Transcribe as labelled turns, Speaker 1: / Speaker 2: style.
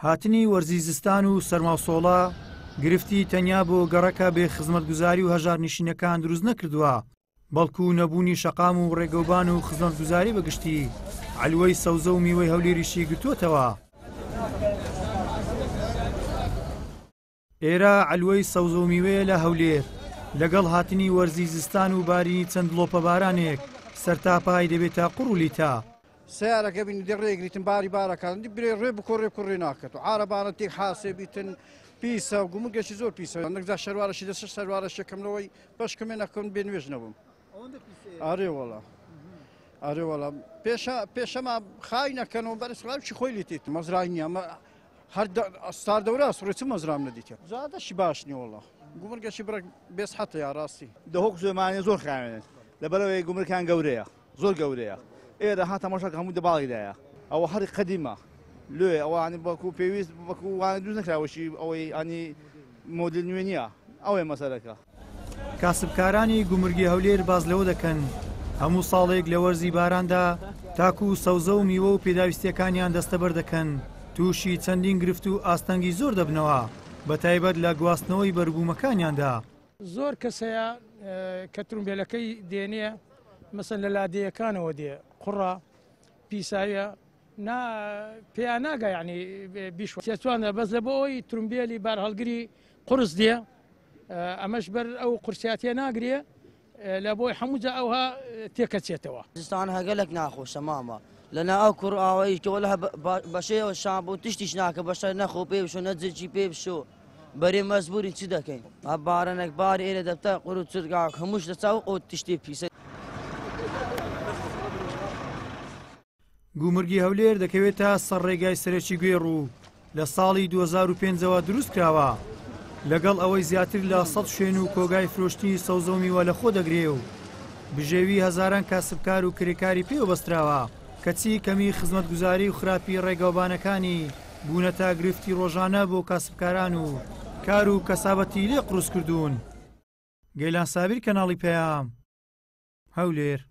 Speaker 1: هاتنی وەرزی زستان و سەرماوسۆڵە گرفتی تەنیا بۆ گەڕەکە بێ خزمەتگوزاری و هەژارنشینەکان دروست نەکردووە، بەڵکو نەبوونی شەقام و ڕێگەوبان و خزمەتگوزاری بە گشتی عەلوەی سەوزە و میوەی هەولێریشی گرتووەتەوە. ئێرە عەلوەی سەوزە و میوەیە لە هەولێر، لەگەڵ هاتنی وەرزی زستان و بارینی چەند دڵۆپە بارانێک سەرتاپای دەبێتە قوڕ و لیتە.
Speaker 2: سەیارەکە بینی دێ ڕێگریتن باری بارەکان دی برێ ڕێ بکۆ ڕێ کوڕێ ناکەت و عارەبانە تێک حاسێ بیتن پیسە و گومرگەشی زۆر پیسە نەکجا شەروارەشی دەسە شەروارەشەکەم لەوەی بەشکمێ نەکەم بێ نوێژ نەبووم ئارێ وەڵا ئارێ وەڵا پێشە پێشەما خای نەکەنەوە بەرسڵاوی خۆی لێتێت مەزرای نییە هەر ستار دەورا سڕێ چ مەزرام نەدیتە زادەشی باش نیە وەڵا گومرگەشی بڕێک بێسحەتە یا ڕاستی.
Speaker 3: دهۆک سلێمانی زۆر خاوێنن لەبەرئەوەی گومرکان گەورەیە زۆر گەورەیە ئێرە ها تەماشاکە هەموو دەباڵیدایە ئەوە هەر قەدیمە لێ ئەوە ینی بەکو پێویست بەکو وانە دروست نەکراوەشی ئەوەی ینی مۆدل نوێ نییە ئەوەیە مەسەلەکە.
Speaker 1: کاسبکارانی گومرگی هەولێر باس لەوە دەکەن، هەموو ساڵێک لە وەرزی باراندا تاکو سەوزە و میوە و پێداویستییەکانیان دەستەبەر دەکەن، تووشی چەندین گرفت و ئاستەنگی زۆر دەبنەوە، بەتایبەت لە گواستنەوەی بەروبوومەکانیاندا.
Speaker 4: زۆر کەس هەیە کە ترومبێلەکەی دێنێ مەسەن لە لادێیەکانەوە دێ قوڕە پیساویە نا پێیان ناگا یعنی بیشوە تێچوانە بەس لە بۆ ئەوەی ترومبێلی بارهەڵگری قورس دێ ئەمەش بەر ئەو قورسیاتیە ناگرێ لە بۆی هەموو جا ئەوها تێکەچێتەوە.
Speaker 5: زستان هەگەلەک ناخۆشە مامە لەنا ئەو کوڕ ئاوایی کە وەلە بەشەیەوە شان بوو تشتیش ناکە بەشە نەخۆ پێ بشۆ نە جلکی پێ بشۆ بەرێ مەجبورین چ دەکەین ها بارەنەک بار ئێرە دەبتە قور و چرگاک هەمووش لە چاو ئەو تشتی پیسە.
Speaker 1: گومرگی هەولێر دەکەوێتە سەر ڕێگای سەرەکی گوێڕ و لە ساڵی 2005 ەوە دروستکراوە، لەگەڵ ئەوەی زیاتر لە 100 شوێن و کۆگای فرۆشتنی سەوزە و میوە لەخۆ دەگرێ و بژێوی هەزاران کاسبکار و کرێکاری پێوە بەستراوە، کەچی کەمی خزمەتگوزاری و خراپی ڕێگاوبانەکانی بوونەتە گرفتی ڕۆژانە بۆ کاسبکاران و کار و کەسابەتی لێ قورس کردوون. گەیلان سابیر کەناڵی پەیام، هەولێر.